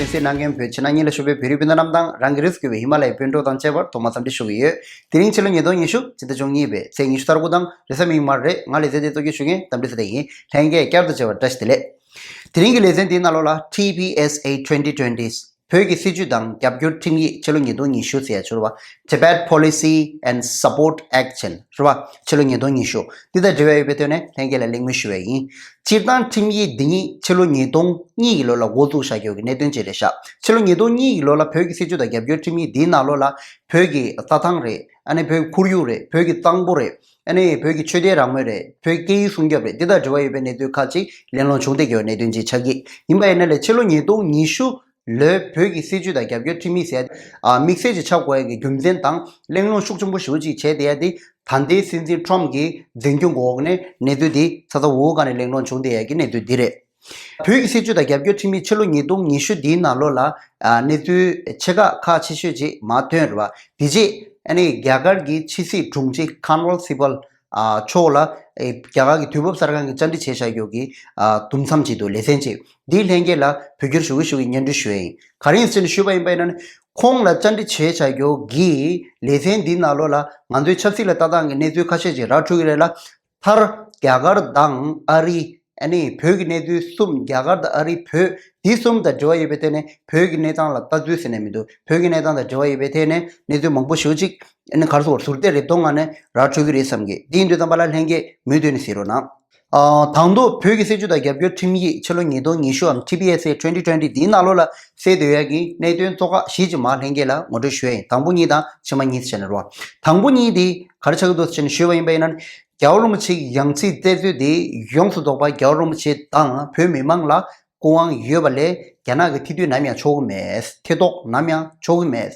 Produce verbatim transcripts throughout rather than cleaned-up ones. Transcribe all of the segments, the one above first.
གསན་གནང་མཁན་བོད་ཕྱི་ནང་གཉིས་ལ་བཞུགས་པའི་བོད་རིགས་སྤུན་ཟླ་རྣམས་དང་། རང་གི་རིགས་སུ་གྱུར་པའི་ཧི་མ་ལ་ཡའི་སྤུན་གྲོགས་དང་བཅས་པར་ཐོག་མར་འཚམས་འདྲི་ཞུ་གི་ཡོད། དེ་རིང་ཕྱི་ལོ་ཉིས་སྟོང་ཉི་ཤུ་སྤྱི་ཟླ་བཅུ་གཉིས་པའི་ཚེས་ཉི་ཤུ་རྩ་དགུ་དང་རེས་གཟའ་མིག་དམར་རེད། ང་ལེ་ཚན་འདིར་གཙོ་སྐྱོང་ཞུ་མཁན་འདམ་རི་ཚེ་བརྟན་ཡིན། ལྷན་རྒྱས་བསྐྱར་དུ་མཇལ་བར་བཀྲ་ཤིས་བདེ་ལེགས། དེ་རིང་གི་ལེ་ཚན་འདིའི་ནང་ལོགས་ལ་ཊི་པི་ཨེས་ཨེ་twenty twenty། བོད་ཀྱི་སྲིད་བྱུས་དང་རྒྱབ་སྐྱོར་ཁྲིམས་ཡིག་ཕྱི་ལོ་ཉིས་སྟོང་ཉི་ཤུ་ཟེར་ཡ་ཅིག་ཡོད་རེད་བ། Tibet Policy and Support Act ཅེས་རེད་བ། ཕྱི་ལོ་ཉིས་སྟོང་ཉི་ཤུ། འདི་དང་འབྲེལ་བ་ཡོད་པའི་ཐོག་ནས་ལྷན་རྒྱས་ལ་གླེང་མོལ་ཞུ་བ་ཡིན། སྤྱིར་བཏང་ཁྲིམས་ཡིག་འདི་ཉིད་ཕྱི་ལོ་ཉིས་སྟོང་གཉིས་ཀྱི་ལོ་ལ་འགོ་བཙུགས་བཞག་རྒྱུ་གི་གནད་དོན་ཅིག་རེད་ཤག་ཕྱི་ལོ་ཉིས་སྟོང་གཉིས་ཀྱི་ལོ་ལ་བོད་ཀྱི་སྲིད་བྱུས་དང་རྒྱབ་སྐྱོར་ཁྲིམས་ཡིག་འདིའི་ནང་ལོགས་ལ་བོད་ཀྱི་རྩྭ་ཐང་རེད། ཨ་ནི་བོད་ཀྱི་ཁོར་ཡུག་རེད། བོད་ཀྱི་གཙང་པོ་རེད། ཨ་ནི་བོད་ཀྱི་ཆོས་དད་རང་མོས་རེད། བོད་ཀྱི་སྐད་ཡིག་སྲུང་སྐྱོབ་རེད། འདི་དང་འབྲེལ་བ་ཡོད་པའི་གནད་དོན་ཁག་ཅིག་གླེང་སློང་བྱུང་བསྡད་ཀྱི་ཡོད་གནད་དོན་ཅིག་ཆགས་ཀྱི་ཡིན་པ་ཡིན་ན་ལས། ཕྱི་ལོ་ཉིས་སྟོང་ཉི་ཤུ་ལོའི་བོད་ཀྱི་སྲིད་བྱུས་དང་རྒྱབ་སྐྱོར་ཁྲིམས་ཡིག་ཟེར། ཨ། དམིགས་བསལ་ཅིག་ཆགས་དགོས་ཡ་གི་རྒྱུ་མཚན་དང་གླེང་སློང་ཤུགས་ཆེན་པོ་ཞེ་པོ་ཅིག་བྱས་བསྡད་ཡ་དེ། ད་ལྟའི་སྲིད་འཛིན་ཊམ་གྱི་འཛིན་སྐྱོང་འོག་ནས་གནས་ཚུལ་འདི་ཚ་ཚ་འུར་འུར་སྒང་ནས་གླེང་སློང་བྱུང་བསྡད་ཡ་གི་གནས་ཚུལ་འདི་རེད། བོད་ཀྱི་སྲིད་བྱུས་དང་རྒྱབ་སྐྱོར་ཁྲིམས་ཡིག་ཕྱི་ལོ་ཉིས་སྟོང་ཉི་ཤུ་འདིའི་ནང་ལོགས་ལ། ཨ། གནས་ཚུལ་ཆེ་ཁག་ཁག་ཆེ་ཤོས་ཅིག་མར་ཐོན་རེད་བ། དེ་རྗེས་ཨ་ནི་རྒྱ་གར་གྱི་ཕྱི་སྲིད་དྲུང་ཆེ་ཁོན་ཝོལ་སི་བལ། ཨ། མཆོག་ལ། ཨེ། རྒྱ་གར་གྱི་དུས་བབ་གསར་ཁང་གིས་བཅར་འདྲི་བྱས་བཞག་རྒྱུ་གི། ཨ། དུམ་མཚམས་ཅིག་འདུག་ལེ་ཚན་ཅིག་འདིའི་ལྷན་རྒྱས་ལ་འབོད་སྐྱོར་ཞུ་གི་ཞུ་གི་སྙན་སྒྲོན་ཞུ་ཡ་ཡིན། ག་རེ་ཡིན་ཟེར་ནས་ཞུས་པ་ཡིན་པ་ཡིན་ན་ནི། ཁོང་ལ་བཅར་འདྲི་བྱས་བཞག་རྒྱུ་གི་ལེ་ཚན་འདིའི་ནང་ལོགས་ལ་ང་ཚོའི་ཆབ་སྲིད་ལ་ལྟ་སྟངས་ཀྱི་གནས་ཚུལ་ཁ་ཤས་ཅིག་ར་འཕྲོད་ཀྱི་རེད་ལ། མཐར་རྒྱ་གར་དང་ཨ་རི། ཨ་ནི་བོད་ཀྱི་གནས་ཚུལ་གསུམ། རྒྱ་གར་དང་ཨ་རི། བོད། འདི་གསུམ་དང་འབྲེལ་བ་ཡོད་པའི་ཐད་ནས། བོད་ཀྱི་གནས་སྟངས་ལ་ལྟ་ཚུལ་ཟེར་ནས་མི་འདུག་བོད་ཀྱི་གནས་སྟངས་དང་འབྲེལ་བ་ཡོད་པའི་ཐད་ནས་གནས་ཚུལ་མང་པོ་ཞེ་པོ་ཅིག་ཨ་ནི་ག་རེ་ཟེར་དགོས་རེད། ཟུར་བལྟས་རེ་སྟོང་ངང་ནས་ར་འཕྲོད་ཀྱི་རེད་བསམ་གི། འདི་ཡིན་དུས་ཙམ་པ་ལ་ལྷན་རྒྱས་མུ་མཐུད་ནས་གཟིགས་རོགས་གནང་། ཨ། དང་ཐོག་བོད་ཀྱི་སྲིད་བྱུས་དང་རྒྱབ་སྐྱོར་ཁྲིམས་ཡིག་ཕྱི་ལོ་ཉིས་སྟོང་ཉི་ཤུའམ་ཊི་པི་ཨེས་ཨེ་twenty twenty འདིའི་ནང་ལོགས་ལ་གསལ་སྡོད་ཡ་གི་གནད་དོན་གཙོ་ཁག་བཞི་ཅིག་མར་ལྷན་རྒྱས་ལ་ངོ་སྤྲོད་ཞུ་ཡ་ཡིན། དང་པོ་གཉིས་དང་ཕྱི་མ་གཉིས་བྱས་ནས་རོ། དང་པོ་གཉིས་དེ་ག་རེ་ཆགས་ཀྱི་འདུག་ཟེར་ནས་ཞུས་པ་ཡིན་པ་ཡིན་ན། རྒྱལ་བ་རིན་པོ་ཆེ་གི་ཡང་སྲིད་རྩད་གཅོད་དེ་ཡོངས་སུ་རྫོགས་པ་རྒྱལ་བ་རིན་པོ་ཆེ་དང་བོད་མི་མང་ལ་སྐུ་དབང་ཡོད་པ་ལས་རྒྱ་ནག་གི་ཐེ་བསྡུས་ནམ་ཡང་ཆོག་གི་མེད། ཐེ་གཏོགས་ནམ་ཡང་ཆོག་གི་མེད།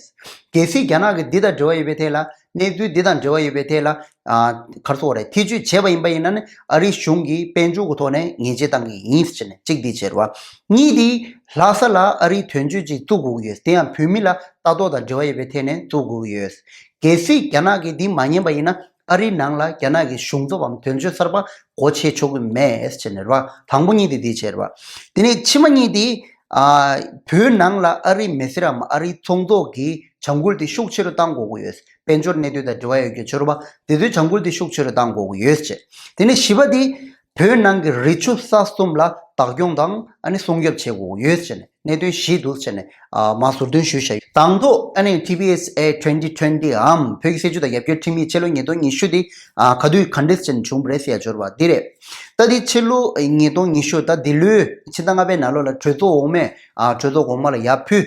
གལ་སྲིད་རྒྱ་ནག་གི་འདི་དང་འབྲེལ་བ་ཡོད་པའི་ཐད་ལ། གནས་ཚུལ་འདི་དང་འབྲེལ་བ་ཡོད་པའི་ཐད་ལ། ཨ། ག་རེ་ཟེར་དགོས་རེད། ཐེ་བྱུས་བྱས་པ་ཡིན་པ་ཡིན་ན་ནི་ཨ་རིའི་གཞུང་གིས་དཔལ་འབྱོར་གྱི་ཐོག་ནས་ཉེས་ཆད་བཏང་གི་ཡིན་ཟེར་ནས་གཅིག་འདི་བྱས་རེད་བ། གཉིས་འདི་ལྷ་ས་ལ་ཨ་རིའི་དོན་གཅོད་ཅིག་བཙུགས་དགོས་ཀྱི་ཡོད། དེ་ཡང་བོད་མི་ལ་ལྟ་རྟོག་དང་འབྲེལ་བ་ཡོད་པའི་ཐད་ནས་བཙུགས་དགོས་ཀྱི་ཡོད། གལ་སྲིད་རྒྱ་ནག་གིས་འདི་མ་ཉན་པ་ཡིན་ན། ཨ་རིའི་ནང་ལ་རྒྱ་ནག་གི་གཞུང་ཚབ་བམ་དོན་གཅོད་གསར་པ་སྒོ་ཕྱེ་ཆོག་གི་མེད་ཟེར་ནས་རེད་བ། དང་པོ་གཉིས་དེ་དེ་བྱས་རེད་བ། དེ་ནས་ཕྱི་མ་གཉིས་དེ། ཨ། བོད་ནང་ལ་ཨ་རིའི་མི་སེར་རམ་ཨ་རིའི་ཚོང་ཟོག་གི་བྱ་འགུལ་དེ་ཤུགས་ཆེ་རུ་གཏང་དགོས་ཀྱི་ཡོད། དཔལ་འབྱོར་གནད་དོན་དང་འབྲེལ་བ་ཡོད་རྒྱུ་ཆོས་རེད་བ། དེ་ཚོའི་བྱ་འགུལ་དེ་ཤུགས་ཆེ་རུ་གཏང་དགོས་ཀྱི་ཡོད་ཅེས། དེ་ནས་བཞི་པ་དེ། བོད་ནང་གི་རི་ཆུ་ས་གསུམ་ལ་བདག་སྐྱོང་དང་ཨ་ནི་སྲུང་སྐྱོབ་བྱེད་དགོས་ཀྱི་ཡོད་ཅེས་ནས། གནད་དོན་བཞི་འདུག་ཟེར་ནས། ཨ། མར་ཟུར་འདོན་ཞུས་བཞག་ཡོད། དང་ཐོག་ཨ་ནི་ཊི་བི་ཨེས་ཨེ་twenty twenty འམ་བོད་ཀྱི་སྲིད་བྱུས་དང་རྒྱབ་སྐྱོར་ཁྲིམས་ཡིག་ཕྱི་ལོ་ཉིས་སྟོང་ཉི་ཤུ་འདི། ཨ། ག་དུས་ག་འདྲས་ཅན་བྱུང་བ་རེད་ཟེར་ཡ་འབྱོར་བ་འདི་རེད། ད་འདི་ཕྱི་ལོ་ཉིས་སྟོང་ཉི་ཤུ། ད་འདི་ལོའི་ཕྱི་ཟླ་ལྔ་པའི་ནང་ལོགས་ལ་གྲོས་ཚོགས་འོག་མས། ཨ། གྲོས་ཚོགས་གོང་མ་ལ་ཡར་ཕུལ།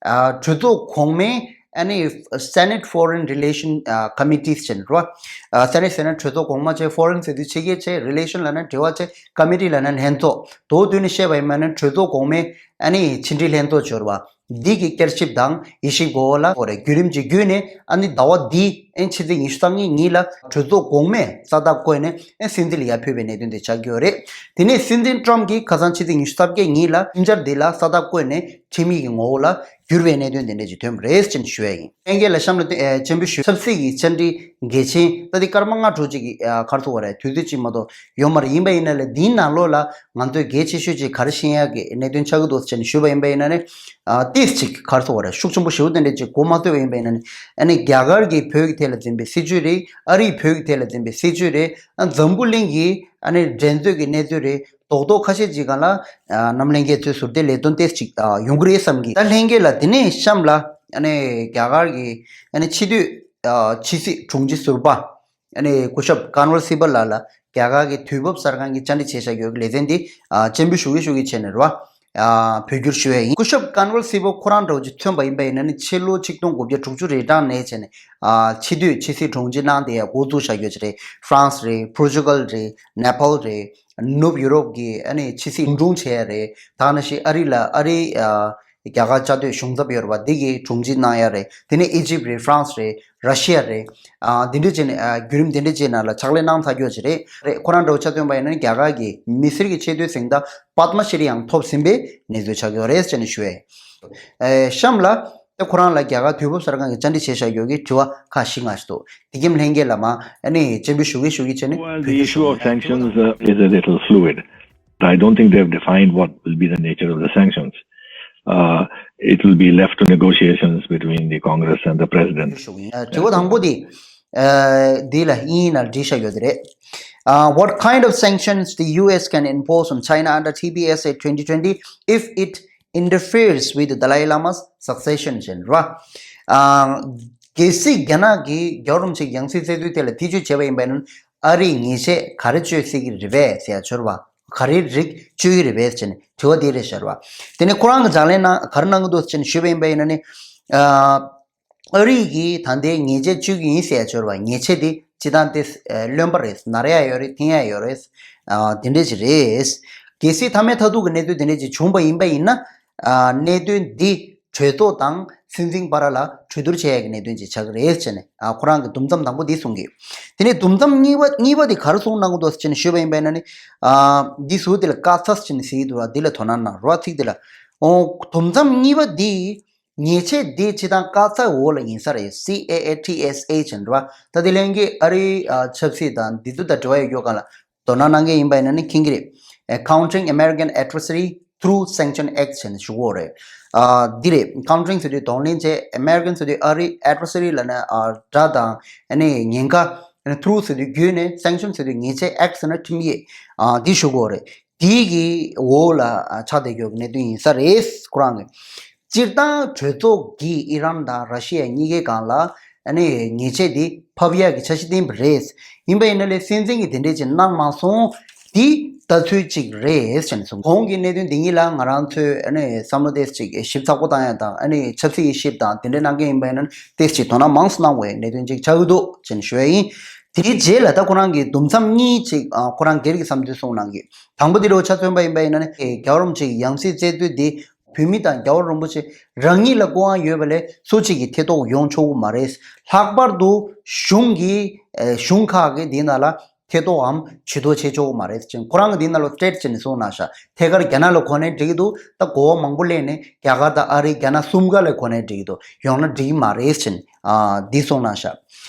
ཨ། གྲོས་ཚོགས་གོང་མས་ཨ་ནི་Senate Foreign Relation Committee ཟེར་ནས་རོ། ཨ། Senate ཟེར་ན་གྲོས་ཚོགས་གོང་མ་བྱས། Foreign ཟེར་དུས་ཕྱི་རྒྱལ་བྱས། Relation ལབ་ན་འབྲེལ་བ་བྱས། Committee ལབ་ན་ལྷན་ཚོགས། མདོར་བསྡུས་ནས་བཤད་པ་ཡིན་ན་ནི་གྲོས་ཚོགས་གོང་མའི་ཨ་ནི་ཕྱི་འབྲེལ་ལྷན་ཚོགས་འབྱོར་བ། འདི་གི་བསྐྱར་ཞིབ་དང་དབྱེ་ཞིབ་སྐོར་ལ་བརྒྱུད་རིམ་གྱི་བརྒྱུད་ནས། ཨ་ནི་ཟླ་བ་འདིའི་ཨ་ཕྱི་ཚེས་ཉི་ཤུ་རྩ་གཉིས་ཉིན་ལ་གྲོས་ཚོགས་གོང་མས་ས་རྟགས་བཀོད་ནས་ཨ་སྲིད་འཛིན་ལ་ཡར་ཕུལ་བའི་གནད་དོན་དེ་ཆགས་ཀྱི་ཡོད་རེད། དེ་ནས་སྲིད་འཛིན་ཊམ་གྱིས་ཁ་སང་ཕྱི་ཚེས་ཉི་ཤུ་རྩ་བརྒྱད་ཉིན་ལ་མཐུན་འཆར་འདི་ལ་ས་རྟགས་བཀོད་ནས་ཁྲིམས་ཡིག་གི་ངོ་བོ་ལ་བསྒྱུར་བའི་གནད་དོན་དེ་འདྲ་ཅིག་ཐོན་པ་རེད་ཅེས་ཞུ་ཡ་ཡིན། ལྷན་རྒྱས་ལ་གཤམ་ལ་ཨེ་སྤྱན་འབུལ་ཞུ། ཆབ་སྲིད་ཀྱི་བཅར་འདྲི་གལ་ཆེན། ད་ལྟའི་སྐར་མ་ལྔ་དྲུག་ཅིག་གི་ཨ་ག་རེ་ཟེར་དགོས་རེད། དུས་ཚོད་ཅིག་མ་གཏོགས་ཡོད་མ་རེད། ཡིན་པ་ཡིན་ན་ལས་འདིའི་ནང་ལོགས་ལ་ང་ཚོས་གལ་ཆེ་ཤོས་ཅིག་ག་རེ་ཤེས་ཡག་གི་གནད་དོན་ཆགས་ཀྱི་འདུག་ཟེར་ནས་ཞུས་པ་ཡིན་པ་ཡིན་ན་ནི། ཨ་ཏིས་ཅིག་ག་རེ་ཟེར་དགོས་རེད། ཤུགས་ཆེན་པོ་ཞེ་པོ་དེ་འདྲ་ཅིག་གོ་མ་ཐོས་པ་ཡིན་པ་ཡིན་ན་ནི། ཨ་ནི་རྒྱ་གར་གྱིས་བོད་ཀྱི་ཐད་ལ་འཛིན་པའི་སྲིད་བྱུས་རེད། ཨ་རིས་བོད་ཀྱི་ཐད་ལ་འཛིན་པའི་སྲིད་བྱུས་རེད། ཨ་འཛམ་བུ་གླིང་གི་ཨ་ནི་འགྲན་རྩོད་ཀྱི་གནས་ཚུལ་རེད། རྡོག་རྡོག་ཁ་ཤས་ཅིག་སྒང་ལ། ཨ་རྣམ་ལྷན་རྒྱས་ཚོའི་ཟུར་བལྟས་ལས་དོན་ཏོག་ཙམ་ཅིག་ཨ་ཡོང་གི་རེད་བསམ་གི། ད་ལྷན་རྒྱས་ལ་དེ་ནས་གཤམ་ལ་ཨ་ནི་རྒྱ་གར་གྱི་ཨ་ནི་ཕྱི་སྡོད་ཨ་ཕྱི་སྲིད་དྲུང་ཆེ་ཟུར་པ་ཨ་ནི་སྐུ་ཞབས་ཀོན་ཝལ་སི་བལ་ལགས་ལ་རྒྱ་གར་གྱི་དུས་བབ་གསར་ཁང་གིས་བཅར་འདྲི་བྱས་བཞག་ཡོད་ཀྱི་ལེ་ཚན་འདི་ཨ་སྤྱན་འབུལ་ཞུ་གི་ཞུ་གི་བྱས་ནས་རེད་བ། ཨ་བོད་བསྒྱུར་ཞུ་ཡས་ཡིན། སྐུ་ཞབས་ཀོན་ཝལ་སི་བལ་ཁོ་རང་འདྲ་བོ་ཅིག་མཚོན་པ་ཡིན་པ་ཡིན་ན་ནི་ཕྱི་ལོ་ཆིག་སྟོང་དགུ་བརྒྱ་དྲུག་ཅུ་རེ་གྲངས་ནས་བྱས་ནས་ཨ་ཕྱི་སྡོད་ཕྱི་སྲིད་དྲུང་ཆེ་གནང་བསྡད་ཡ་འགོ་བཙུགས་བཞག་ཡོད་ཀྱི་རེད། ཧྥ་རན་སི་རེད། པོར་ཅུ་གལ་རེད། ནེ་པཱལ་རེད། ནུབ་ཡུ་རོབ་ཀྱི་ཨ་ནི་ཕྱི་སྲིད་འཛིན་དྲུང་བྱས་རེད། ད་ནང་བཞིན་ཨ་རི་ལ་ཨ་རི་ཨ་རྒྱ་གར་བཅའ་སྡོད་གཞུང་ཚབ་ཡོད་རེད་པ། འདི་གི་དྲུང་ཆེ་གནང་ཡ་རེད། དེ་ནས་ཨི་ཇིབ་རེད། ཧྥ་རན་སི་རེད། ར་ཤི་ཡ་རེད། ཨ་འདི་འདྲ་བྱས་ནས་ཨ་བརྒྱུད་རིམ་འདི་འདྲ་བྱས་ནང་ལ་ཕྱག་ལས་གནང་ཚར་ཡོད་ཀྱི་རེད། རེད། ཁོ་རང་འདྲ་བོ་ཆ་མཚོན་པ་ཡིན་ན་རྒྱ་གར་གྱི་མི་སེར་གྱི་ཆེས་མཐོའི་གཟེངས་རྟགས་པདྨ་ཤྲི་ཡང་ཐོབ་ཟིན་པའི་གནས་ཚུལ་ཆགས་ཡོད་རེད་ཅེས་ནས་ཞུ་ཡས། ཨེ་གཤམ་ལ། ད་ཁོ་རང་ལ་རྒྱ་གར་དུས་བབ་གསར་ཁང་གིས་བཅར་འདྲི་བྱས་བཞག་ཡོད་ཀྱི་དྲི་བ་ཁག་བཞི་ལྔ་ཞིག་འདུག་དེ་གའི་ལྷན་རྒྱས་ལ་མ་ཨ་ནི་སྤྱན་འབུལ་ཞུ་གི་ཞུ་གི་བྱས་ནས། Well, the issue of sanctions uh, is a little fluid. I don't think they've defined what will be the nature of the sanctions. Uh, it will be left to negotiations between the Congress and the president. ཞུ་གི་ཡིན། ཨ། དྲི་བ་དང་པོ་དེ། ཨ། འདི་ལ་དབྱིན་ཡིག་ནང་བྲིས་བཞག་ཡོད་དེ་རེད། Uh, what kind of sanctions the U S can impose on China under T P S A twenty twenty if it interferes with the Dalai Lama's succession ཅེས་རེད་བ། ཨ། གལ་སྲིད་རྒྱ་ནག་གིས་རྒྱལ་བ་རིན་པོ་ཆེའི་ཡང་སྲིད་རྩད་འཛུལ་ཐད་ལ་ཐེ་བྱུས་བྱས་པ་ཡིན་པ་ཡིན་ན། ཨ་རིས་ཉེས་ཆད་ག་རེ་གཅོད་སྲིད་ཀྱི་རེད་པས་ཟེར་ཡ་ཅིག་ཡོད་རེད་བ། ག་རེ་རིགས་གཅོད་ཀྱི་རེད་པས་ཟེར་ནས་དྲི་བ་དེ་རེད་ཤག་རེད་བ། དེ་ནས་ཁོ་རང་གིས་ལྗགས་ལན་ནང་ག་རེ་གནང་གི་འདུག་ཟེར་ནས་ཞུས་པ་ཡིན་པ་ཡིན་ན་ནི། ཨ། ཨ་རི་གིས་ད་ལྟའི་ཉེས་ཆད་གཅོད་ཀྱི་ཡིན་ཟེར་ཡ་ཅིག་ཡོད་རེད་བ། ཉེས་ཆད་དེ་སྤྱིར་བཏང་དེ་རློན་པ་རེད། ནར་ཡ་ཡོད་རེད། འཐེན་ཡ་ཡོད་རེད། ཨ། དེ་འདྲ་ཅིག་རེད། གལ་སྲིད་མཐའ་མའི་མཐའ་ཐུག་གི་གནད་དོན་དེ་འདྲ་ཅིག་བྱུང་པ་ཡིན་པ་ཡིན་ན། ཨ། གནད་དོན་འདི་གྲོས་ཚོགས་དང་སྲིད་འཛིན་བར་ལ་གྲོས་བསྡུར་བྱེད་ཡ་གི་གནད་དོན་ཅིག་ཆགས་ཀྱི་རེད་ཟེར་ནས། ཨ། ཁོ་རང་གིས་དུམ་མཚམས་དང་པོ་འདི་གསུང་གི། དེ་ནས་དུམ་མཚམས་གཉིས་པ་གཉིས་པ་དེ་ག་རེ་གསུང་གནང་གི་འདུག་ཟེར་ནས་ཞུས་པ་ཡིན་པ་ཡིན་ན་ནི། ཨ། འདི་ཟུར་དེ་ལ་ཀ་ཚ་ཟེར་ནས་ཟེར་གྱི་འདུག་ར། འདི་ལ་དོ་སྣང་གནང་རོགས། ཚིག་འདི་ལ། ཨོ། དུམ་མཚམས་གཉིས་པ་འདི། ཉེས་ཆད་འདི་སྤྱིར་བཏང་ཀ་ཚ་འོག་ལ་ཡིན་ས་རེད། C A A T S A ཅེས་རེད་བ། ད་དེ་ལན་གྱི་ཨ་རིའི། ཨ། ཆབ་སྲིད་དང་འདི་ཚོ་དང་འབྲེལ་བ་ཡོད་རྒྱུ་སྒང་ལ་དོ་སྣང་གནང་མཁན་ཡིན་པ་ཡིན་ན་ནི་མཁྱེན་གྱི་རེད། ཨ། Countering American Adversary Through Sanction Act ཅེས་ཞུ་གི་ཡོད་རེད། ཨ། འདི་རེད། Countering ཟེར་དུས་གདོང་ལེན་བྱས། American ཟེར་དུས་ཨ་རི། Adversary ལབ་ན། ཨ། དགྲ་དང་། ཨ་ནི་ཉེན་ཁ། ཨ་ནི་Through ཟེར་དུས་བརྒྱུད་ནས། Sanction ཟེར་དུས་ཉེས་ཆད། Act ཟེར་ན་ཁྲིམས་ཡིག་ཨ། འདི་ཞུ་གི་ཡོད་རེད། དེའི་གི་འོག་ལ། ཨ། ཆགས་བསྡད་ཡོད་ཀྱི་གནད་དོན་ཡིན་ས་རེད། ཁོ་རང་གི་སྤྱིར་བཏང་གྲོས་ཚོགས་ཀྱིས་ཨི་རན་དང་ར་ཤི་ཡ་གཉིས་ཀའི་སྒང་ལ། ཨ་ནི་ཉེས་ཆད་འདི་ཕབ་ཡག་གི་འཆར་གཞི་བཏིང་བ་རེད། ཡིན་པ་ཡིན་ན་ལས་སྲིད་འཛིན་གྱིས་དེ་འདྲས་ཅིག་གནང་མ་སོང་། འདི་ལྟ་ཚུལ་ཅིག་རེད་ཟེར་ནས་གསུངས། གོང་གི་གནད་དོན་འདི་གཉིས་ལ་ང་རང་ཚོས། ཨ་ནི་བསམ་བློ་ཏོག་ཙམ་ཅིག་ཞིབ་ཚགས་པོ་བཏང་ཡག་དང་། ཨ་ནི་ཆབ་སྲིད་ཀྱི་ཞིབ་དང་དེ་འདྲས་གནང་མཁན་ཡིན་པ་ཡིན་ན་ཏོག་ཙམ་ཅིག་དོ་སྣང་མང་ཙམ་གནང་དགོས་ཡག་གནད་དོན་ཅིག་ཆགས་ཀྱི་འདུག་ཅེས་ཞུ་ཡ་ཡིན། དེའི་རྗེས་ལ་ད་ཁོ་རང་གིས་དུམ་མཚམས་གཉིས་ཅིག་ཨ། ཁོ་རང་སྒེར་གྱི་བསམ་ཚུལ་གསུངས་གནང་གི། དང་པོ་དེ་ལོ་ཆ་མཚོན་པ་ཡིན་པ་ཡིན་ན་ནི། རྒྱལ་བ་རིན་པོ་ཆེ་གི་ཡང་སྲིད་རྩད་འཛུལ་དེ་བོད་མི་དང་རྒྱལ་བ་རིན་པོ་ཆེ་རང་ཉིད་ལ་སྐུ་དབང་ཡོད་པ་ལས་སུ་གཅིག་གིས་ཐེ་གཏོགས་ཡོང་ཆོག་གི་མ་རེད། ལྷག་པར་དུ་གཞུང་གི། ཨ། གཞུང་ཁག་གིས་འདི་ནང་ལ་ཐེ་གཏོགས་འམ་ཇུས་གཏོགས་བྱེད་ཆོག་གི་མ་རེད་ཅེས། ཁོ་རང་གིས་འདི་ནང་ལ་སི་ཊེ་ཊི་ཅེས་ནས་གསུངས་གནང་ཤག་ཐད་ཀར་རྒྱ་ནག་ལ་གོ་ནས་འགྲིག་གི་འདུག་ད་གོ་བ་མང་པོ་ལེན་ནས་རྒྱ་གར་དང་ཨ་རི། རྒྱ་ནག་གསུམ་ཀ་ལ་གོ་ནས་འགྲིག་གི་འདུག་ཡོང་ན་འགྲིག་གི་མ་རེད་ཅེས། ཨ། འདི་གསུངས་གནང་ཤག་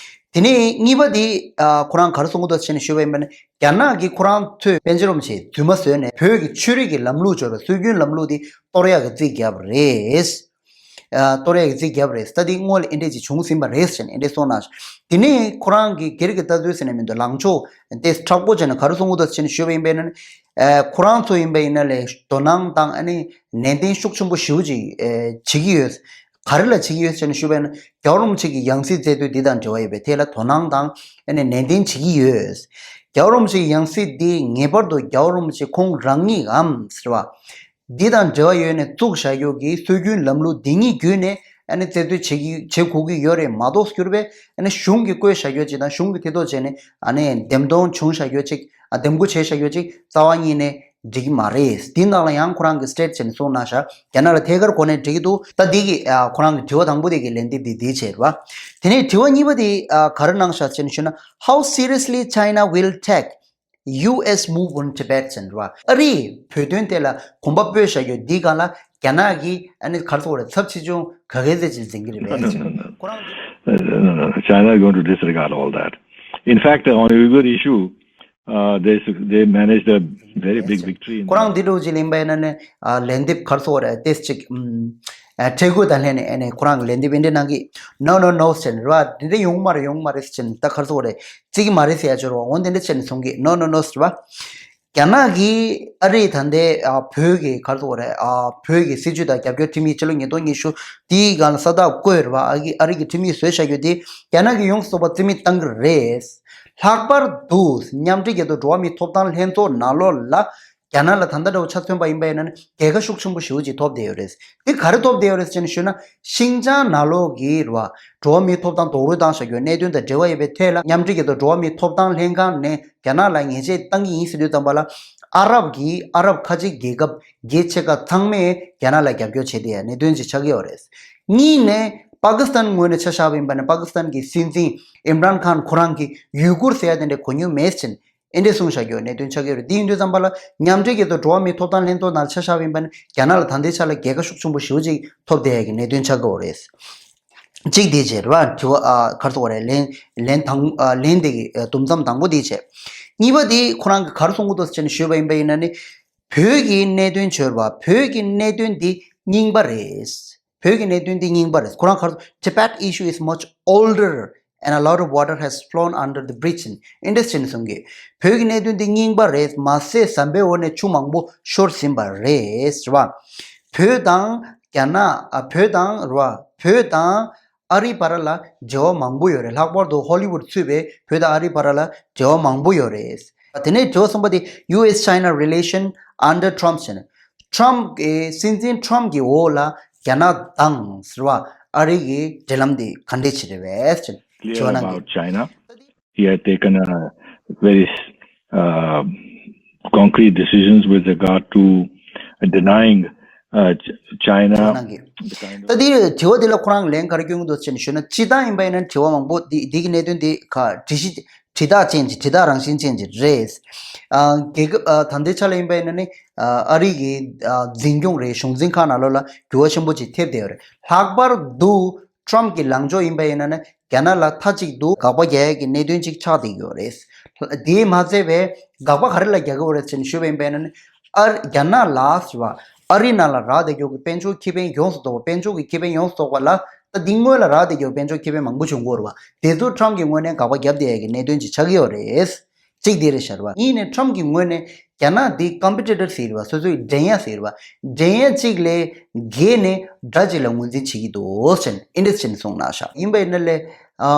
དེ་ནས་གཉིས་པ་དེ། ཨ། ཁོ་རང་ག་རེ་གསུང་གི་འདུག་ཟེར་ནས་ཞུས་པ་ཡིན་པ་ན། རྒྱ་ནག་གིས་ཁོ་རང་ཚོས་པཎ་ཆེན་རིན་པོ་ཆེ་རྫུན་མ་བཟོས་ནས་བོད་ཀྱི་ཆོས་རིག་གི་ལམ་ལུགས་སྦྱོར་བའི་སྲོལ་རྒྱུན་ལམ་ལུགས་དེ་གཏོར་ཡག་གི་རྩིས་བརྒྱབ་པ་རེད། ཨ། གཏོར་ཡག་གི་རྩིས་བརྒྱབ་པ་རེད། ད་དེ་སྔོན་ལ་ཨེ་འདྲས་ཅིག་བྱུང་ཟིན་པ་རེད་ཟེར་ནས་ཨེ་འདྲས་གསུངས་གནང་ཤག་དེ་ནས་ཁོ་རང་གི་སྒེར་གྱི་ལྟ་ཚུལ་ཟེར་ནས་མི་འདུག་ལངས་ཕྱོགས་དེ་མཁྲེགས་པོ་བྱས་ནས་ག་རེ་གསུང་གི་འདུག་ཟེར་ནས་ཞུས་པ་ཡིན་པས་ན། ཨ། ཁོ་རང་ཚོ་ཡིན་པ་ཡིན་ན་ལས་དོ་སྣང་དང་། ཨ་ནི་ནན་ཏན་ཤུགས་ཆེན་པོ་ཞེ་པོ་ཅིག་ཨ། བྱེད་ཀྱི་ཡོད། ག་རེ་ལ་བྱེད་ཀྱི་ཡོད་ཟེར་ནས་ཞུས་པ་ཡིན་ན། རྒྱལ་བ་རིན་པོ་ཆེ་གི་ཡང་སྲིད་རྩད་འཛུལ་འདི་དང་འབྲེལ་བ་ཡོད་པའི་ཐད་ལ་དོ་སྣང་དང་། ཨ་ནི་ནན་ཏན་བྱེད་ཀྱི་ཡོད། རྒྱལ་བ་རིན་པོ་ཆེ་གི་ཡང་སྲིད་འདི་ངེས་པར་དུ་རྒྱལ་བ་རིན་པོ་ཆེ་ཁོང་རང་ཉིད་འམ་ཟེར་བ། འདི་དང་འབྲེལ་བ་ཡོད་ནས་བཙུགས་བཞག་ཡོད་ཀྱི་སྲོལ་རྒྱུན་ལམ་ལུགས་འདི་ཉིད་བརྒྱུད་ནས། ཨ་ནི་རྩད་འཛུལ་བྱེད་ཀྱི་བྱེད་དགོས་ཀྱི་ཡོད་རེད་མ་གཏོགས། གྱུར་པས་ཨ་ནི་གཞུང་གིས་བསྐོས་བཞག་ཡོད་ཅིག་དང་། གཞུང་གིས་ཐེ་གཏོགས་བྱས་ནས། ཨ་ནི་འདེམས་ཐོན་བྱུང་བཞག་ཡོད་ཅིག་ཨ། འདེམས་བསྐོ་བྱས་བཞག་ཡོད་ཅིག་རྩ་བ་ཉིད་ནས་འགྲིག་གི་མ་རེད། འདི་ནང་ལ་ཡང་ཁོ་རང་གིས་སི་ཊེ་ཊི་བྱས་ནས་གསུངས་གནང་ཤག་རྒྱ་ནག་ལ་ཐད་ཀར་གོ་ནས་འགྲིག་གི་འདུག་ད་འདི་གི། ཨ། ཁོ་རང་གི་དྲི་བ་དང་པོ་དེ་གི་ལན་འདེབས་འདི་འདི་བྱས་རེད་བ། དེ་ནས་དྲི་བ་གཉིས་པ་དེ། ཨ། ག་རེ་གནང་ཤག་ཅེས་ཞུས་ན། How seriously China will take U S move on Tibet ཟེར་བ། ཨ་རིས་བོད་དོན་ཐད་ལ་གོམ་པ་སྤོས་བཞག་ཡོད་འདི་སྒང་ལ་རྒྱ་ནག་གིས། ཨ་ནི་ག་རེ་ཟེར་དགོས་རེད། ཚབས་ཆེ་ཆུང་ག་གེ་ཟེར་ཅིག་འཛིན་གྱི་རེད་པས། ཁོ་རང་གིས། No, no, no. China is going to disregard all that. In fact, on the Uyghur issue, uh, they, they managed a very big victory in ཁོ་རང་འདི་འདྲ་བོ་ཅིག་ལེན་པ་ཡིན་ན་ནི། ཨ། ལན་འདེབས་ག་རེ་ཟེར་དགོས་རེད། ཏོག་ཙམ་ཅིག་ཨམ། ཨ། ཁྲེལ་དགོད་དང་ལྷན་ནས། ཨ་ནི་ཁོ་རང་གིས་ལན་འདེབས་འདི་འདྲ་གནང་གི། No, no, no ཟེར་རེད་བ། འདི་འདྲ་ཡོང་གི་མ་རེད། ཡོང་གི་མ་རེད་ཟེར་ནས། ད་ག་རེ་ཟེར་དགོས་རེད། བརྩི་གི་མ་རེད་ཟེར་ཡ་ཅིག་རེད་བ། འོ་འདི་འདྲ་བྱས་ནས་གསུང་གི། No, no, no ཟེར་བ། རྒྱ་ནག་གིས་ཨ་རིས་ད་ལྟའི། ཨ། བོད་ཀྱི་ག་རེ་ཟེར་དགོས་རེད། ཨ། བོད་ཀྱི་སྲིད་བྱུས་དང་རྒྱབ་སྐྱོར་ཁྲིམས་ཡིག་ཕྱི་ལོ་ཉིས་སྟོང་ཉི་ཤུ་དེའི་སྒང་ལ་ས་རྟགས་བཀོད་རེད་བ། ཨ་གི་ཨ་རི་གི་ཁྲིམས་ཡིག་བཟོས་བཞག་ཡོད་དེ་རྒྱ་ནག་གིས་ཡོངས་སུ་རྫོགས་པ་རྩིས་མེད་བཏང་གི་རེད། ལྷག་པར་དུ་མཉམ་འབྲེལ་རྒྱལ་ཚོགས་འགྲོ་བ་མིའི་ཐོབ་ཐང་ལྷན་ཚོགས་ནང་ལོགས་ལ་རྒྱ་ནག་ལ་ད་ལྟ་འདྲ་བོ་ཆ་མཚོན་པ་ཡིན་པ་ཡིན་ན་ནི་རྒྱལ་ཁ་ཤུགས་ཆེན་པོ་ཞེ་པོ་ཅིག་ཐོབ་བསྡད་ཡོད་རེད། དེ་ག་རེ་ཐོབ་བསྡད་ཡོད་རེད་ཅེས་ཞུས་ན། ཤིན་ཅང་ནང་ལོགས་ཀྱི་རེད་བ། འགྲོ་བ་མིའི་ཐོབ་ཐང་རྡོག་རོལ་བཏང་བཞག་ཡོད་གནད་དོན་དང་འབྲེལ་བ་ཡོད་པའི་ཐད་ལ་མཉམ་འབྲེལ་རྒྱལ་ཚོགས་འགྲོ་བ་མིའི་ཐོབ་ཐང་ལྷན་ཁང་ནས་རྒྱ་ནག་ལ་ཉེས་ཆད་བཏང་གི་ཡིན་ཟེར་དུས་ཙམ་པ་ལ། ཨ་རབ་ཀྱི་ཨ་རབ་ཁ་ཆེ་རྒྱལ་ཁབ་རྒྱལ་ཕྱེད་ཀ་ཚང་མས་རྒྱ་ནག་ལ་རྒྱབ་སྐྱོར་བྱས་བསྡད་ཡ་གནད་དོན་ཅིག་ཆགས་ཀྱི་ཡོད་རེད། གཉིས་ནས་པ་ཀི་སི་ཐན་ངོས་ནས་ཆ་བཞག་པ་ཡིན་པ་ན། པ་ཀི་སི་ཐན་གྱི་སྲིད་འཛིན་ཨིམ་རན་ཁཱན་ཁོ་རང་གིས་ཡུ་གུར་ཟེར་ཡ་དེ་འདྲ་གོ་མྱོང་མེད་ཅེས་ཨེ་འདྲས་གསུངས་བཞག་ཡོད་གནད་དོན་ཆགས་ཀྱི་ཡོད་རེད། དེ་ཡིན་དུས་ཙམ་པ་ལ་མཉམ་འབྲེལ་རྒྱལ་ཚོགས་འགྲོ་བ་མིའི་ཐོབ་ཐང་ལྷན་ཚོགས་ནང་ཆ་བཞག་པ་ཡིན་པ་ན་རྒྱ་ནག་ལ་ད་ལྟའི་ཆ་ལ་རྒྱལ་ཁ་ཤུགས་ཆེན་པོ་ཞེ་པོ་ཅིག་ཐོབ་བསྡད་ཡ་གི་གནད་དོན་ཆགས་ཀྱི་ཡོད་རེད། གཅིག་དེ་བྱས་རེད་བ། དྲི་བ། ཨ། ག་རེ་ཟེར་དགོས་རེད། ལན། ལན་དང་། ཨ། ལན་དེ་གི། ཨ། དུམ་མཚམས་དང་པོ་དེ་བྱས། གཉིས་པ་དེ་ཁོ་རང་གིས་ག་རེ་གསུང་གི་འདུག་ཟེར་ནས་ཞུས་པ་ཡིན་པ་ཡིན་ན་ནི། བོད་ཀྱི་གནད་དོན་བྱས་རེད་བ། བོད་ཀྱི་གནད་དོན་འདི་རྙིང་པ་རེད། བོད་ཀྱི་གནད་དོན་འདི་རྙིང་པ་རེད། ཁོ་རང་ག་རེ། Tibet issue is much older and a lot of water has flown under the bridge. ཨིན་ཌི་ཨེས་ཅན་གསུང་གི། བོད་ཀྱི་གནད་དོན་འདི་རྙིང་པ་རེད། མ་ཟད་ཟམ་པའི་འོག་ནས་ཆུ་མང་པོ་ཤོར་ཟིན་པ་རེད། རེད་བ། བོད་དང་རྒྱ་ནག་ཨ་བོད་དང་རེད་བ། བོད་དང་ཨ་རིའི་བར་ལ་འབྲེལ་བ་མང་པོ་ཡོད་རེད། ལྷག་པར་དུ་ཧོ་ལི་ཝུད་ཚུད་པའི་བོད་དང་ཨ་རིའི་བར་ལ་འབྲེལ་བ་མང་པོ་ཡོད་རེད། དེ་ནས་དྲི་བ་གསུམ་པ་དེ་ཡུ་ཨེས་ཅའི་ན་རི་ལེ་ཤན་ཨན་ཌར་ཊམ་ཟེར་ནས། ཊམ་གྱི་སྲིད་འཛིན་ཊམ་གྱི་འོག་ལ་རྒྱ་ནག་དང་ཟེར་བ་ཨ་རི་གི་འབྲེལ་ལམ་དེ་ག་འདྲས་བྱེད་རེད་པས་ཟེར་ནས་དྲི་བ་གནང་གི། Clear about China. He had taken a very uh, concrete decisions with regard to denying uh, Ch- China གནང་གི། the kind of ད་དེ་དྲི་བ་དེ་ལ་ཁོ་རང་ལན་ག་རེ་སྐྱོན་གྱི་འདུག་ཟེར་ནས་ཞུས་ན། སྤྱིར་བཏང་ཡིན་པ་ཡིན་ན་དྲི་བ་མང་པོ་འདི་འདི་གི་གནད་དོན་འདི་ག་དྲི་གཞི་དྲི་རྟགས་ཅན་གྱི་དྲི་རྟགས་རང་བཞིན་ཅན་གྱི་རེད། ཨ་རྒྱལ་ཁབ་ཨ་ད་ལྟའི་ཆ་ལ་ཡིན་པ་ཡིན་ན་ནི་ཨ་ཨ་རི་གི་ཨ་འཛིན་སྐྱོང་རེད། གཞུང་འཛིན་ཁག་ནང་ལོགས་ལ་འགྱུར་བ་ཆེན་པོ་ཅིག་ཐེབས་བསྡད་ཡོད་རེད། ལྷག་པར་དུ་ཊམ་གྱི་ལངས་ཕྱོགས་ཡིན་པ་ཡིན་ན་ནི་རྒྱ་ནག་ལ་མཐའ་གཅིག་ཏུ་དགག་པ་རྒྱག་ཡས་ཀྱི་གནད་དོན་ཅིག་ཆགས་བསྡད་ཡོད་རེད། དེས་མ་ཚད་པའི་དགག་པ་ག་རེ་ལ་རྒྱག་གི་ཡོད་རེད་ཟེར་ནས་ཞུས་པ་ཡིན་པ་ཡིན་ན་ནི་ཨ་རྒྱ་ནག་ལ་ཟེར་བ་ཨ་རི་ནང་ལ་རག་བསྡད་ཡོད་ཀྱི་དཔལ་འབྱོར་ཁེ་ཕན་ཡོངས་སུ་རྫོགས་པ། དཔལ་འབྱོར་གྱི་ཁེ་ཕན་ཡོངས་སུ་རྫོགས་པ་ལ་ད་འདི་སྔོན་ལ་རག་བསྡད་ཡོད་དཔལ་འབྱོར་ཁེ་ཕན་མང་པོ་བྱུང་གི་ཡོད་རེད་བ། དེ་ཚོ་ཊམ་གྱི་ངོས་ནས་དགག་པ་བརྒྱབ་བསྡད་ཡས་ཀྱི་གནད་དོན་ཅིག་ཆགས་ཀྱི་ཡོད་རེད། གཅིག་དེ་རེད་ཤག་རེད་བ། གཉིས་ནས་ཊམ་གྱི་ངོས་ནས་རྒྱ་ནག་འདི་ཀམ་པི་ཊི་ཊར་ཟེར་བ། སོ་སོའི་འགྲན་ཡ་ཟེར་བ། འགྲན་ཡ་གཅིག་ལས་བརྒལ་ནས་དགྲ་གཅིག་ལ་ངོས་འཛིན་བྱེད་ཀྱི་འདུག་ཟེར་ནས་ཨིན་ཌི་ཨེས་ཅན་གསུངས་གནང་ཤག་ཡིན་པ་ཡིན་ན་ལས་ཨ་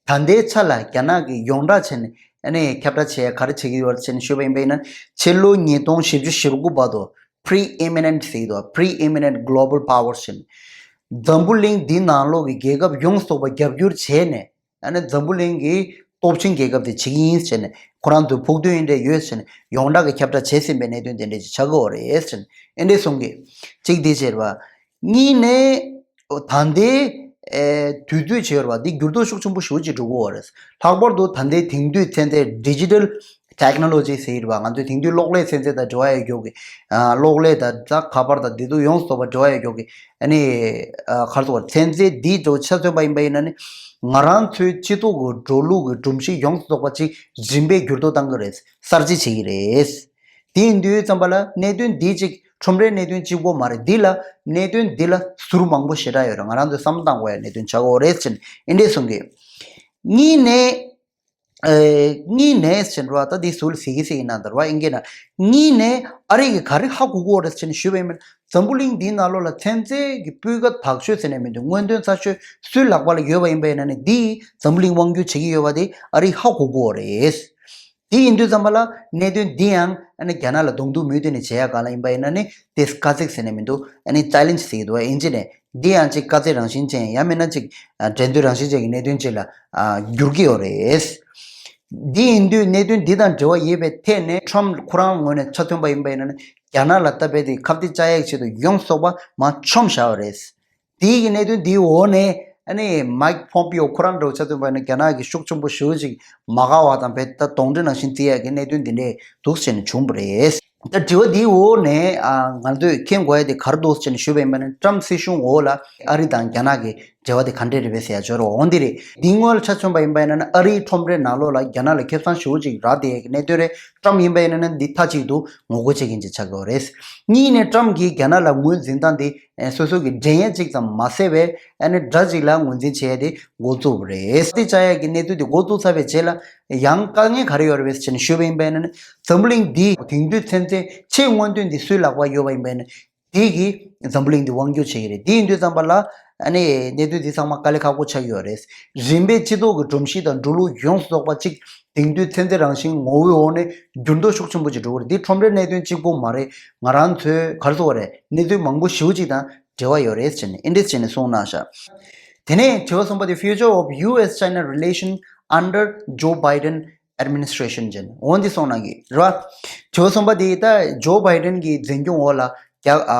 ད་ལྟའི་ཆ་ལ་རྒྱ་ནག་གིས་ཡོངས་གྲགས་བྱས་ནས་ཨ་ནི་ཁྱབ་བསྒྲགས་བྱས་ག་རེ་བྱེད་ཀྱི་ཡོད་ཟེར་ནས་ཞུས་པ་ཡིན་པ་ཡིན་ན། ཕྱི་ལོ་ཉིས་སྟོང་བཞི་བཅུ་ཞེ་དགུ་བར་དུ་preeminent ཟེར་གྱི་འདུག preeminent global power ཟེར་ནས་འཛམ་བུ་གླིང་འདིའི་ནང་ལོགས་ཀྱི་རྒྱལ་ཁབ་ཡོངས་སུ་རྫོགས་པ་རྒྱབ་སྐྱོར་བྱས་ནས། ཨ་ནི་འཛམ་བུ་གླིང་གི་སྟོབས་ཆེན་རྒྱལ་ཁབ་དེ་བྱེད་ཀྱི་ཡིན་ཟེར་ནས། ཁོ་རང་ཚོའི་ཕུགས་འདུན་འདི་འདྲ་ཡོད་ཟེར་ནས་ཡོངས་གྲགས་ཀྱི་ཁྱབ་བསྒྲགས་བྱས་ཟིན་པའི་གནད་དོན་དེ་འདྲ་ཅིག་ཆགས་ཀྱི་ཡོད་རེད་ཟེར་ནས་ཨེ་འདྲས་གསུང་གི། གཅིག་དེ་བྱས་པ། གཉིས་ནས་ད་ལྟའི་ཨེ་དུས་ཚོད་བྱས་པ་འདི་འགྱུར་ལྡོག་ཤུགས་ཆེན་པོ་ཞེ་པོ་ཅིག་འགྲོ་གི་ཡོད་རེད། ལྷག་པར་དུ་ད་ལྟའི་དེང་དུས་ཚན་རྩལ་digital technology ཟེར་བ། ང་ཚོས་དེང་དུས་གློག་ཀླད་ཚན་རྩལ་དང་འབྲེལ་བ་ཡོད་ཀྱོག་གི། ཨ་གློག་ཀླད་དང་ད་ཁ་པར་དང་དེ་ཚོ་ཡོངས་སུ་རྫོགས་པ་འབྲེལ་བ་ཡོད་ཀྱོག་གི། ཨ་ནི་ཨ་ག་རེ་ཟེར་དགོས་རེད། ཚན་རྩལ་འདིའི་འགྲོ་ཆ་མཚོན་པ་ཡིན་པ་ཡིན་ན་ནི། ང་རང་ཚོའི་སྤྱི་ཚོགས་ཀྱི་འགྲོ་ལུགས་ཀྱི་སྒྲོམ་གཞི་ཡོངས་སུ་རྫོགས་པ་ཅིག་རིམ་པས་འགྱུར་ལྡོག་བཏང་གི་རེད། གསར་བརྗེ་བྱེད་ཀྱི་རེད། དེ་ཡིན་དུས་ཙམ་པ་ལ་གནད་དོན་འདི་ཅིག་ཁྲོམ་རའི་གནད་དོན་གཅིག་པོ་མ་རེད། འདི་ལ་གནད་དོན་འདི་ལ་ཟུར་མང་པོ་ཞེ་དྲག་ཡོད་རེད། ང་རང་ཚོས་བསམ་བློ་བཏང་དགོས་ཡ་གནད་དོན་ཆགས་ཀྱི་ཡོད་རེད་ཟེར་ནས་ཨེ་འདྲས་གསུང་གི། གཉིས་ནས། ཨེ་གཉིས་ནས་ཟེར་བ་ད་འདི་ཟུར་ཟེར་གི་ཟེར་གི་ན་ད་ར་བ་ཨིན་གྱི་ན། གཉིས་ནས་ཨ་རི་གིས་ག་རེ་ཧ་གོ་གི་ཡོད་རེད་ཟེར་ནས་ཞུས་པ་ཡིན་ན། འཛམ་བུ་གླིང་འདིའི་ནང་ལོགས་ལ་ཚན་རྩལ་གྱི་སྤུས་ཀ་དག་ཤོས་ཟེར་ནས་མི་འདུག་སྔོན་ཐོན་ཚ་ཤོས་སུའི་ལག་པ་ལ་ཡོད་པ་ཡིན་པ་ཡིན་ན་ནི་འདིས་འཛམ་བུ་གླིང་དབང་སྒྱུར་བྱེད་ཀྱི་ཡོད་པ་དེ་ཨ་རིས་ཧ་གོ་གི་ཡོད་རེད། དེ་ཡིན་དུས་ཙམ་པ་ལ་གནད་དོན་འདི་ཡང་ཨ་ནི་རྒྱ་ནག་ལ་གདོང་ཐུག་མུ་མཐུད་ནས་བྱེད་ཡ་ག་ལ་ཡིན་པ་ཡིན་ན་ནི་དེ་དཀའ་ཚེགས་ཟེར་ནས་མི་འདུག་ཨ་ནི་ཅེ་ལེན་ཇི་ཟེར་གྱི་འདུག་བ་ཨིན་ཇི་ནས། འདི་ཡང་ཅིག་དཀའ་ཚེགས་རང་བཞིན་ཅན། ཡང་མིན་ན་ཅིག་ཨ་འགྲན་བསྡུར་རང་བཞིན་ཅན་གྱི་གནད་དོན་ཅིག་ལ་ཨ་འགྱུར་གྱི་ཡོད་རེད། འདི་ཡིན་དུས་གནད་དོན་འདི་དང་འབྲེལ་བ་ཡོད་པའི་ཐད་ནས་ཊམ་ཁོ་རང་ངོས་ནས་ཆ་མཚོན་པ་ཡིན་པ་ཡིན་ན་ནི་རྒྱ་ནག་ལ་ད་རྦད་དེ་ཁ་གཏད་བཅག་ཡག་ཆེད་དུ་ཡོངས་སུ་རྫོགས་པ་མར་མཆོང་བཞག་པ་རེད། དེའི་གི་གནད་དོན་དེའི་འོག་ནས་ཨ་ནི་མའིག་ཕོམ་པིའོ་ཁོ་རང་འདྲ་བོ་ཆ་མཚོན་པ་ཡིན་ན་རྒྱ་ནག་གི་ཤུགས་ཆེན་པོ་ཞེ་པོ་ཅིག་མ་དགའ་བ་དང་རྦད་དེ་གདོན་འདྲེ་ནང་བཞིན་བརྩི་ཡག་གི་གནད་དོན་འདི་འདྲས་འདུག་ཟེར་ནས་བྱུང་བ་རེད། ད་དྲི་བ་འདིའི་འོག་ནས་ཨ་ང་ཚོས་མཁྱེན་དགོས་ཡ་དེ་ག་རེ་འདུག་ཟེར་ནས་ཞུས་པ་ཡིན་པ་ནི་ཊམ་སྲིད་གཞུང་འོག་ལ་ཨ་རི་དང་རྒྱ་ནག་གི་འབྲེལ་བ་དེ་ག་འདྲས་རེད་པས་ཟེར་ཡ་འབྱོར་བ་འོང་འདི་རེད། འདི་སྔོན་ལ་ཆ་མཚོན་པ་ཡིན་པ་ཡིན་ན་ཨ་རིའི་ཁྲོམ་རའི་ནང་ལོགས་ལ་རྒྱ་ནག་ལ་ཁེ་བཟང་ཞེ་པོ་ཅིག་རག་བསྡད་ཡ་གི་གནད་དོན་རེད། ཊམ་ཡིན་པ་ཡིན་ན་འདི་མཐའ་གཅིག་ཏུ་ངོ་རྒོལ་བྱེད་མཁན་ཅིག་ཆགས་ཀྱི་ཡོད་རེད། གཉིས་ནས་ཊམ་གྱིས་རྒྱ་ནག་ལ་ངོས་འཛིན་སྟངས་དེ་ཨེ་སོ་སོ་གི་འགྲན་ཡ་གཅིག་ཙམ་མ་ཟད་པའི་ཨ་ནི་དགྲ་གཅིག་ལ་ངོས་འཛིན་བྱས་ཏེ་འགོ་བཙུགས་པ་རེད། དེ་བྱ་ཡ་གི་གནས་ཚུལ་དེ་འགོ་བཙུགས་ཚར་བའི་རྗེས་ལ་ཡང་དཀའ་ངལ་ག་རེ་ཡོད་རེད་ཟེར་ནས་ཞུས་པ་ཡིན་པས་ན་ནི་འཛམ་བུ་གླིང་འདིའི་དེང་དུས་ཚན་རྩལ་ཆེས་སྔོན་ཐོན་འདི་སུའི་ལག་པར་ཡོད་པ་ཡིན་པས་ན་དེ་གིས་འཛམ་བུ་གླིང་འདི་དབང་སྒྱུར་བྱེད་ཀྱི་རེད། དེ་ཡིན་དུས་ཙམ་པ་ལ་ཨ་ནི་གནས་ཚུལ་འདི་ཚང་མ་དཀའ་ལས་ཁག་པོ་ཆགས་ཀྱི་ཡོད་རེད། རིམ་པས་སྤྱི་ཚོགས་ཀྱི་སྒྲོམ་གཞི་དང་འགྲོ་ལུགས་ཡོངས་སུ་རྫོགས་པ་གཅིག་དེང་དུས་ཚན་རྩལ་རང་བཞིན་ངོ་བོའི་འོག་ནས་འགྱུར་ལྡོག་ཤུགས་ཆེན་པོ་ཅིག་འགྲོ་གི་རེད། འདི་ཁྲོམ་རའི་གནད་དོན་གཅིག་པོ་མ་རེད། ང་རང་ཚོའི་ག་རེ་ཟེར་དགོས་རེད། གནས་ཚུལ་མང་པོ་ཞེ་པོ་ཅིག་དང་འབྲེལ་བ་ཡོད་རེད་ཟེར་ནས་ཨེ་འདྲས་བྱས་ནས་གསུངས་གནང་ཤག་དེ་ནས་དྲི་བ་གསུམ་པ་དེ། Future of U S China relation under Joe Biden administration ཅེས་འོ་འདི་གསུངས་གནང་གི་རེད་བ། དྲི་བ་གསུམ་པ་དེ་ད་ཇོ་བྷའི་ཌེན་གྱི་འཛིན་སྐྱོང་འོག་ལ་རྒྱ་ཨ་ཨ་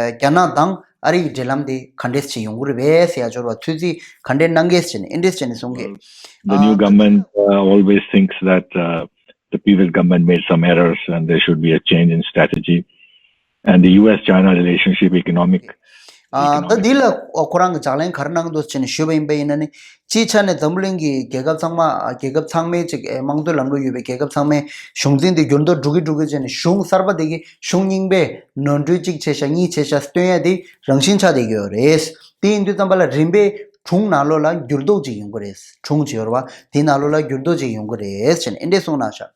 རྒྱ་ནག་དང་ཨ་རི་ཡི་འབྲེལ་ལམ་དེ་ག་འདྲས་བྱས་ཡོང་གི་རེད་པས་ཟེར་ཡ་འབྱོར་བ་ཚོད་རྩིས་ག་འདྲས་གནང་གས་ཟེར་ནས་ཨེ་འདྲས་བྱས་ནས་གསུངས་གི། Well, the new government uh, always thinks that uh, the previous government made some errors and there should be a change in strategy. And the U S China relationship economic ཨ་ད་འདི་ལ་ཁོ་རང་གི་ལྗགས་ལན་ག་རེ་གནང་འདུག་ཅེས་ནས་ཞུས་པ་ཡིན་པ་ཡིན་ན་ནི། སྤྱིའི་ཆ་ནས་འཛམ་བུ་གླིང་གི་རྒྱལ་ཁབ་ཚང་མ་རྒྱལ་ཁབ་ཚང་མའི་ཅིག་དམངས་གཙོའི་ལམ་ལུགས་ཡོད་པའི་རྒྱལ་ཁབ་ཚང་མའི་གཞུང་འཛིན་དེ་འགྱུར་ལྡོག་འགྲོ་གི་འགྲོ་གི་ཅེས་ནས་གཞུང་གསར་པ་དེ་གི་གཞུང་རྙིང་པས་ནོར་འཁྲུལ་གཅིག་བྱས་ཤག་གཉིས་བྱས་ཤག་སྟོན་ཡ་དེ་རང་བཞིན་ཆགས་བསྡད་ཀྱི་ཡོད་རེད། དེ་ཡིན་དུས་ཙམ་པ་ལ་རིམ་པས་གྲོང་ནང་ལོགས་ལ་འགྱུར་ལྡོག་ཅིག་ཡོང་གི་རེད། གྲོང་ཅིག་ཡོད་རེད་བ། དེའི་ནང་ལོགས་ལ་འགྱུར་ལྡོག་ཅིག་ཡོང་གི་རེད་ཅེས་ནས་ཨེ་འདྲས་གསུངས་གནང་ཤག་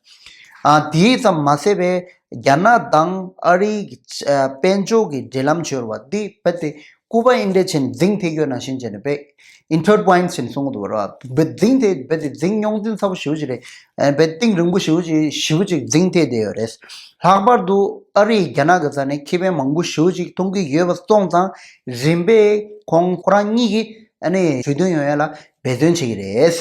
ཨ་དེའི་ཙམ་མ་ཟད་པའི་རྒྱ་ནག་དང་ཨ་རིའི་གི་ཨ་དཔལ་འབྱོར་གྱི་འབྲེལ་ལམ་བྱེད་པ་འདི་རྦད་དེ་སྐུད་པ་ཨེ་འདྲས་བྱས་ནས་འཛིང་ཐེབས་ཡོད་ནང་བཞིན་བྱས་ནས་རྦད་intertwined་བྱས་ནས་གསུང་གི་འདུག་བ། རྦད་འཛིང་ཐེབས་རྦད་དེ་འཛིང་རྙོག་འཛིང་ཚ་པོ་ཞེ་པོ་ཅིག་རེད། ཨ་རྦད་གཏིང་རིང་པོ་ཞེ་པོ་ཅིག་ཞེ་པོ་ཅིག་འཛིང་ཐེབས་བསྡད་ཡོད་རེད། ལྷག་པར་དུ་ཨ་རིས་རྒྱ་ནག་གི་རྩ་ནས་ཁེ་ཕན་མང་པོ་ཞེ་པོ་ཅིག་མཐོང་གི་ཡོད་པ་སོང་ཙང་རིམ་པས་ཁོང་ཁོ་རང་གཉིས་ཀྱིས་ཨ་ནི་གྲོས་མཐུན་ཡོང་ཡ་ལ་འབད་བརྩོན་བྱེད་ཀྱི་རེད།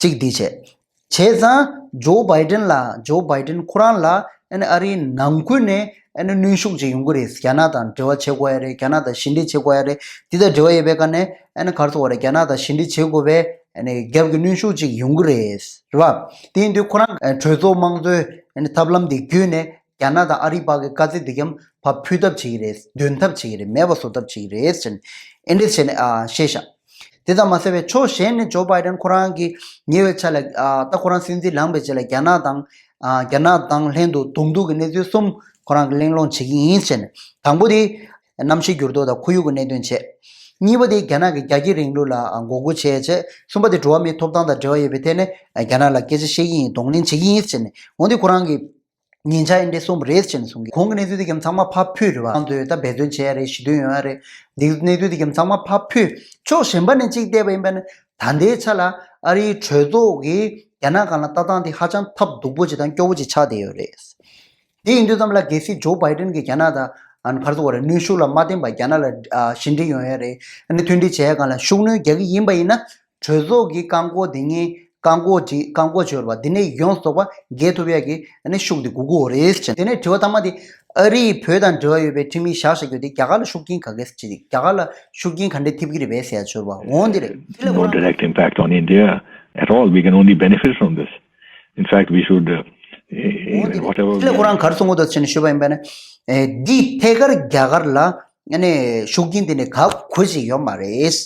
གཅིག་འདི་བྱས། བྱས་ཙང་ཇོ་བྷའི་ཌེན་ལ་ཇོ་བྷའི་ཌེན་ཁོ་རང་ལ་ཨ་ནི་ཨ་རིའི་ནང་ཁུལ་ནས་ཨ་ནི་གནོན་ཤུགས་ཅིག་ཡོང་གི་རེད། རྒྱ་ནག་དང་འབྲེལ་བ་བྱེད་དགོས་ཡ་རེད། རྒྱ་ནག་དང་ཞི་འགྲིག་བྱེད་དགོས་ཡ་རེད། འདི་དང་འབྲེལ་བ་ཡོད་པའི་སྒང་ནས་ཨ་ནི་ག་རེ་ཟེར་དགོས་རེད། རྒྱ་ནག་དང་ཞི་འགྲིག་བྱེད་དགོས་པའི་ཨ་ནི་རྒྱབ་ཀྱི་གནོན་ཤུགས་ཅིག་ཡོང་གི་རེད། རེད་བ། དེ་ཡིན་དུས་ཁོ་རང་ཨ་གྲོས་ཚོགས་དམངས་གཙོའི་ཨ་ནི་ཐབས་ལམ་དེ་བརྒྱུད་ནས་རྒྱ་ནག་དང་ཨ་རིའི་བར་གྱི་དཀའ་ཚེགས་འདི་གམ་ཕར་ཕུད་ཐབས་བྱེད་ཀྱི་རེད། འདོན་ཐབས་བྱེད་ཀྱི་རེད། མེད་པ་བཟོ་ཐབས་བྱེད་ཀྱི་རེད་ཟེར་ནས་ཨེ་འདྲས་བྱས་ནས་ཨ་བཤད་ཤག་དེ་ཙམ་མ་ཟད་པའི་ཕྱོགས་གཞན་ནས་ཇོ་བྷའི་ཌེན་ཁོ་རང་གིས་ཉེ་བའི་ཆར་ལ་ཨ་ད་ཁོ་རང་སྲིད་འཛིན་ལངས་པའི་རྗེས་ལ་རྒྱ་ནག་དང་ཨ་རྒྱ་ནག་དང་ལྷན་དུ་གདོང་ཐུག་གི་གནས་ཚུལ་གསུམ་ཁོ་རང་གིས་གླེང་སློང་བྱེད་ཀྱི་ཡིན་ཟེར་ནས། དང་པོ་དེ་གནམ་གཤིས་འགྱུར་ལྡོག་དང་ཁོར་ཡུག་གི་གནད་དོན་བྱས། གཉིས་པ་དེ་རྒྱ་ནག་གི་རྒྱ་སྐྱེད་རིང་ལུགས་ལ་ཨ་འགོག་རྒོལ་བྱས་བྱས། གསུམ་པ་དེ་འགྲོ་བ་མིའི་ཐོབ་ཐང་དང་འབྲེལ་བ་ཡོད་པའི་ཐད་ནས་ཨ་རྒྱ་ནག་ལ་སྐད་ཆ་བཤད་ཀྱི་ཡིན། གདོང་ལེན་བྱེད་ཀྱི་ཡིན་ཟེར་ནས། འོན་ཏེ་ཁོ་རང་གིས་ཉེ་ཆར་ཨེ་འདྲས་གསུངས་པ་རེད་ཟེར་ནས་གསུང་གི། གོང་གི་གནས་ཚུལ་དེ་གམ་ཚང་མ་ཕར་ཕུད་རེད་བ། ང་ཚོས་ད་འབད་བརྩོན་བྱེད་ཡ་རེད། ཞི་མཐུན་ཡོང་ཡ་རེད། འདི་གནས་ཚུལ་དེ་གམ་ཚང་མ་ཕར་ཕུད། ཕྱོགས་གཞན་པ་ནས་གཅིག་བལྟས་པ་ཡིན་པ་ན་ད་ལྟའི་ཆ་ལ་ཨ་རིའི་གྲོས་ཚོགས་ཀྱིས་རྒྱ་ནག་སྒང་ལ་ལྟ་སྟངས་དེ་ཧ་ཅང་ཐབས་སྡུག་པོ་ཅིག་དང་སྐྱོ་བོ་ཅིག་ཆགས་བསྡད་ཡོད་རེད། དེ་ཡིན་དུས་ཙམ་ལ་གལ་སྲིད་ཇོ་བྷའི་ཌེན་གྱིས་རྒྱ་ནག་དང་ཨ་ནི་ག་རེ་ཟེར་དགོས་རེད། གནོན་ཤུགས་ལ་མ་བརྟེན་པར་རྒྱ་ནག་ལ་ཨ་ཞི་འགྲིག་ཡོང་ཡ་རེད། ཨ་ནི་མཐུན་སྒྲིལ་བྱེད་ཡ་སྒང་ལ་ཤུགས་སྣོན་རྒྱག་གི་ཡིན་པ་ཡིན་ན། གྲོས་ཚོགས་ཀྱི་བཀག་འགོག་དེ་ངས་བཀག་འགོག་ཅིག་བཀག་འགོག་བྱས་ཡོད་རེད་བ། དེ་ནས་ཡོངས་རྫོགས་པ་རྒྱལ་ཐུབ་ཡ་གི་ཨ་ནི་ཤུགས་དེ་དགོས་ཀྱི་ཡོད་རེད་ཟེར། དེ་ནས་དྲི་བ་ཐ་མ་དེ་ཨ་རིས་བོད་དང་འབྲེལ་བ་ཡོད་པའི་ཁྲིམས་ཡིག་བཞག་བཞག་རྒྱུ་དེ་རྒྱ་གར་ལ་ཤུགས་རྐྱེན་ག་གེ་ཅིག་རྒྱ་གར་ལ་ཤུགས་རྐྱེན་ག་འདྲས་ཐེབས་ཀྱི་རེད་པས་ཟེར་ཡ་ཅིག་ཡོད་རེད་བ། འོང་དེ་རེད། དེ་ལ་No ཁོ་རང་direct impact on India at all. We can only benefit from this. In fact, we should, uh, eh, འོང་དེ་རེད། whatever དེ་ལ་we ཁོ་རང་ག་རེ་གསུང་གི་འདུག་ཟེར་ནས་ཞུས་པ་ཡིན་པ་ན། ཨེ་འདི་ཐད་ཀར་རྒྱ་གར་ལ་ཨ་ནི་ཤུགས་རྐྱེན་དེ་འདྲས་ག་གོ་ཅིག་ཡོད་མ་རེད།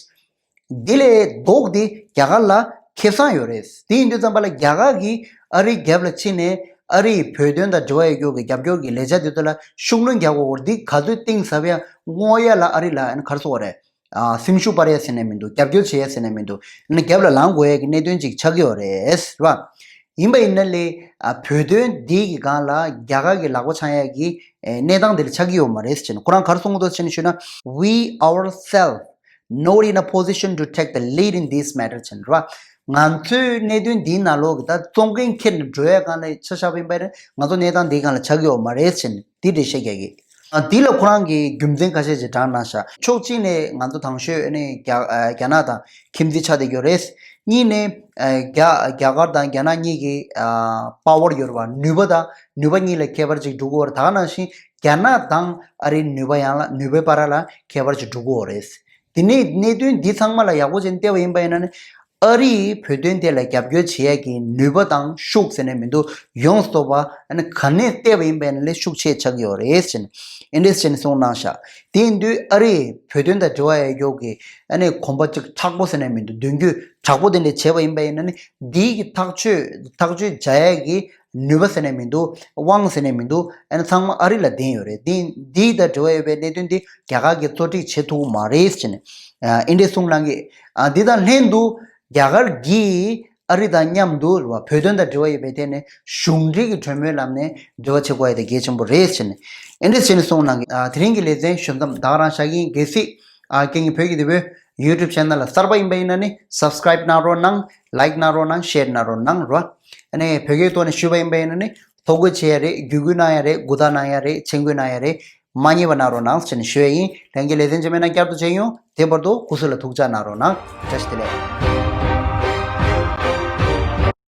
དེ་ལས་ལྡོག་སྟེ་རྒྱ་གར་ལ་ཁེ་བཟང་ཡོད་རེད། དེ་ཡིན་དུས་ཙམ་པ་ལ་རྒྱ་གར་གྱིས་ཨ་རིའི་རྒྱབ་ལ་ཕྱིན་ནས་ཨ་རིའི་བོད་དོན་དང་འབྲེལ་བ་ཡོད་རྒྱུ་གི་རྒྱབ་སྐྱོར་གྱི་ལས་འཆར་དེ་ཚོ་ལ་ཤུགས་སྣོན་རྒྱག་དགོས། འདི་ག་ཚོད་གཏིང་ཟབ་ཡ་སྔོག་ཡ་ལ་ཨ་རི་ལ་ཨ་ནི་ག་རེ་ཟེར་དགོས་རེད། ཨ་སེམས་ཤུགས་སྤར་ཡ་ཟེར་ནས་མི་འདུག་རྒྱབ་སྐྱོར་བྱེད་ཡ་ཟེར་ནས་མི་འདུག་ཨ་ནི་རྒྱབ་ལ་ལངས་དགོས་ཡ་གི་གནད་དོན་ཅིག་ཆགས་ཀྱི་ཡོད་རེད་བ། ཡིན་པ་ཡིན་ན་ལས་ཨ་བོད་དོན་འདི་གི་སྒང་ལ་རྒྱ་གར་གྱི་ལག་པ་འཆང་ཡ་གི་ཨེ་གནས་སྟངས་འདི་ལ་ཆགས་ཀྱི་ཡོད་མ་རེད་ཟེར་ནས་ཁོ་རང་ག་རེ་གསུང་གི་འདུག་ཟེར་ནས་ཞུས་ན། We ourselves not in a position to take the lead in this matter ཟེར་ནས་རེད་བ། ང་ཚོའི་གནད་དོན་འདིའི་ནང་ལོགས་ཀྱི་ད་གཙོ་འགན་འཁྱེར་ནས་འགྲོ་ཡ་སྒང་ལ་ཆ་བཞག་པ་ཡིན་པ་ཡིན་ན་ང་ཚོ་གནས་སྟངས་འདིའི་སྒང་ལ་ཆགས་ཀྱི་ཡོད་མ་རེད་ཟེར་ནས་འདི་འགྲེལ་བཤད་རྒྱག་གི། ཨ་འདི་ལ་ཁོ་རང་གིས་རྒྱུ་མཚན་ཁ་ཤས་ཅིག་དྲངས་གནང་ཤག་ཕྱོགས་གཅིག་ནས་ང་ཚོ་དང་ཤོས་ཨ་ནི་རྒྱ་ཨ་རྒྱ་ནག་དང་ཁྱིམ་མཚེས་ཆགས་བསྡད་ཡོད་རེད། གཉིས་ནས་ཨ་རྒྱ་རྒྱ་གར་དང་རྒྱ་ནག་གཉིས་ཀྱི་ཨ་པ་ཝར་ཡོད་རེད་བ། ནུས་པ་དང་ནུས་པ་གཉིས་ལ་ཁྱད་པར་ཅིག་འགྲོ་གི་ཡོད་རེད། ད་ག་ནང་བཞིན་རྒྱ་ནག་དང་ཨ་རིའི་ནུས་པ་ཡང་ལ་ནུས་པའི་བར་ལ་ཁྱད་པར་ཅིག་འགྲོ་གི་ཡོད་རེད། དེ་ནས་གནད་དོན་འདི་ཚང་མ་ལ་ཡག་པོ་བྱས་ནས་བལྟས་པ་ཡིན་པ་ཡིན་ན་ནི། ཨ་རིས་བོད་དོན་ཐད་ལ་རྒྱབ་སྐྱོར་བྱེད་ཡ་གི་ནུས་པ་དང་ཤུགས་ཟེར་ནས་མི་འདུག་ཡོངས་སུ་རྫོགས་པ་ཨ་ནི་ག་ནས་བལྟས་པ་ཡིན་པ་ཡིན་ན་ལས་ཤུགས་ཆེ་ཆགས་ཀྱི་ཡོད་རེད་ཟེར་ནས་ཨེ་འདྲས་ཟེར་ནས་གསུངས་གནང་ཤག་དེ་ཡིན་དུས་ཨ་རིས་བོད་དོན་དང་འབྲེལ་བ་ཡོད་རྒྱུ་གི་ཨ་ནི་གོམ་པ་གཅིག་མཁྲེགས་པོ་ཟེར་ནས་མི་འདུག་མདུན་སྐྱོད་མཁྲེགས་པོ་དེ་འདྲས་བྱས་པ་ཡིན་པ་ཡིན་ན་ནི་འདིའི་གི་ཐག་གཅོད་ཐག་གཅོད་བྱ་ཡ་གི་ནུས་པ་ཟེར་ནས་མི་འདུག་དབང་ཟེར་ནས་མི་འདུག་ཨ་ནི་ཚང་མ་ཨ་རི་ལ་ལྡན་ཡོད་རེད། འདི་འདི་དང་འབྲེལ་བ་ཡོད་པའི་གནད་དོན་འདི་རྒྱ་གར་གྱིས་གཙོ་སྒྲིག་བྱེད་ཐུབ་ཀྱི་མ་རེད་ཟེར་ནས་ཨ་ཨེ་འདྲས་གསུངས་གནང་གི། ཨ་འདི་དང་ལྷན་དུ་རྒྱ་གར་གྱིས་ཨ་རི་དང་མཉམ་དུ་རེད་བ། བོད་དོན་དང་འབྲེལ་བ་ཡོད་པའི་ཐད་ནས་གཞུང་འབྲེལ་གྱི་གྲོས་མོལ་ལམ་ནས་འབྲེལ་བ་བྱེད་དགོས་ཡ་དེ་གལ་ཆེན་པོ་རེད་ཟེར་ནས་ཨེ་འདྲས་ཟེར་ནས་གསུངས་གནང་གི། ཨ་དེ་རིང་གི་ལེ་ཚན་ཞུ་མཚམས་ད་ག་རང་བཞག་གི་ཡིན། གལ་སྲིད་ཨ་ཁྱེད་ཀྱི་བོད་ཀྱི་དེ་བོད་YouTube channel ལ་གསར་པ་ཡིན་པ་ཡིན་ན་ནི་subscribe གནང་རོགས་གནང་། like གནང་རོགས་གནང་། share གནང་རོགས་གནང་རོ། ཨ་ནི་བོད་སྐད་ཐོག་ནས་ཞུས་པ་ཡིན་པ་ཡིན་ན་ནི་ཐོ་འགོད་བྱེད་ཡ་རེད། བརྒྱུད་སྐུལ་གནང་ཡ་རེད། མགུ་དག་གནང་ཡ་རེད། མཆན་འགོད་གནང་ཡ་རེད། མ་བསྙེལ་བ་གནང་རོགས་གནང་ཟེར་ནས་ཞུ་ཡ་ཡིན། ལྷན་རྒྱས་ལེ་ཚན་རྗེས་མའི་ནང་བསྐྱར་དུ་མཇལ་ཡོང་། དེ་བར་དུ་སྐུ་གཟུགས་ལ་ཐུགས་ཅག་གནང་རོགས་གནང་། བཀྲ་ཤིས་བདེ་ལེགས།